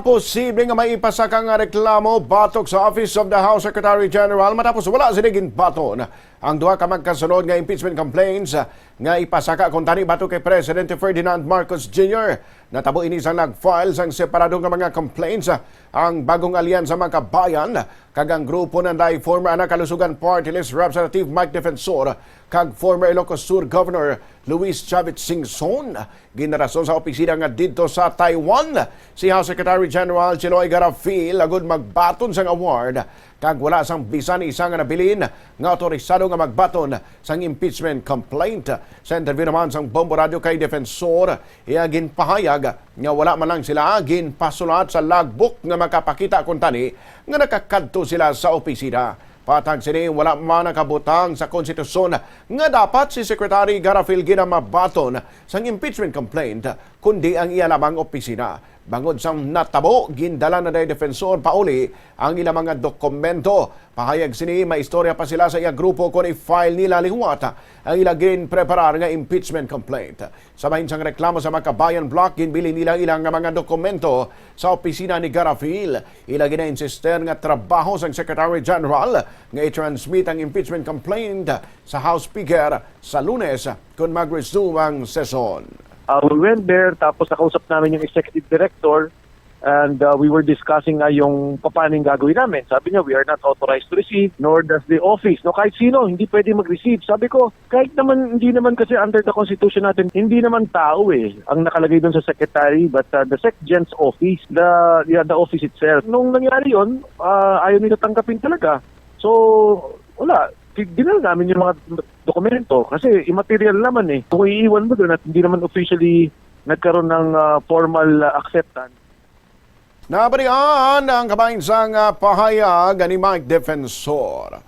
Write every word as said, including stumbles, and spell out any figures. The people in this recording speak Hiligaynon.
Posible nga may ipasaka nga reklamo batok sa Office of the House Secretary General matapos wala sini ginbaton ang duha ka magkasunod nga impeachment complaints nga ipasaka kuntani batok kay Presidente Ferdinand Marcos Junior. Natabo ini sang nag-file sang separado nga mga complaints ang Bagong Alyansa Makabayan kag ang grupo nanday former Anak Kalusugan Party List Representative Mike Defensor kag former Ilocos Sur Governor Luis Chavit Singson. Ginrason sa opisina nga didto sa Taiwan si House Secretary General Chiloy Garafil agud magbaton sang award, kag wala sang bisan isa nga nabilin nga autorisado nga magbaton sang impeachment complaint. Sa interview naman sang Bombo Radio kay Defensor, iya ginpahayag nga wala man lang sila ginpasulat sa logbook nga makapakita kuntani nga nakakadto sila sa opisina. Patag sini, wala man nakabutang sa konstitusyon nga dapat si Secretary Garafil gina mabaton sang impeachment complaint, kundi ang iya lamang opisina. Bangod sang natabo, gindala na day Defensor pauli ang ila mga dokumento. Pahayag sini, maistorya pa sila sa iya grupo kon i-file nila liwat ang ila ginpreparar nga impeachment complaint. Sa bahin sang reklamo sa Makabayan Bloc, ginbilin nila ilang nga mga dokumento sa opisina ni Garafil. Ila gina-insister nga trabaho sang Secretary General nga i-transmit ang impeachment complaint sa House Speaker sa Lunes kon mag-resume ang sesyon. Uh, we went there, tapos nakausap namin yung executive director, and uh, we were discussing nga yung paano yung gagawin namin. Sabi niya, "We are not authorized to receive, nor does the office." No, kahit sino, hindi pwede mag-receive. Sabi ko, kahit naman, hindi naman kasi under the constitution natin, hindi naman tao eh, ang nakalagay doon sa secretary, but uh, the secgen's office, the, yeah, the office itself. Nung nangyari yon, uh, ayaw nila tanggapin talaga. So, wala. Di- Dinala namin yung mga dokumento kasi immaterial naman eh. Kung iiwan mo doon at hindi naman officially nagkaroon ng uh, formal uh, acceptance. Nabalian ang kabahin sang ah, pahayag ni Mike Defensor.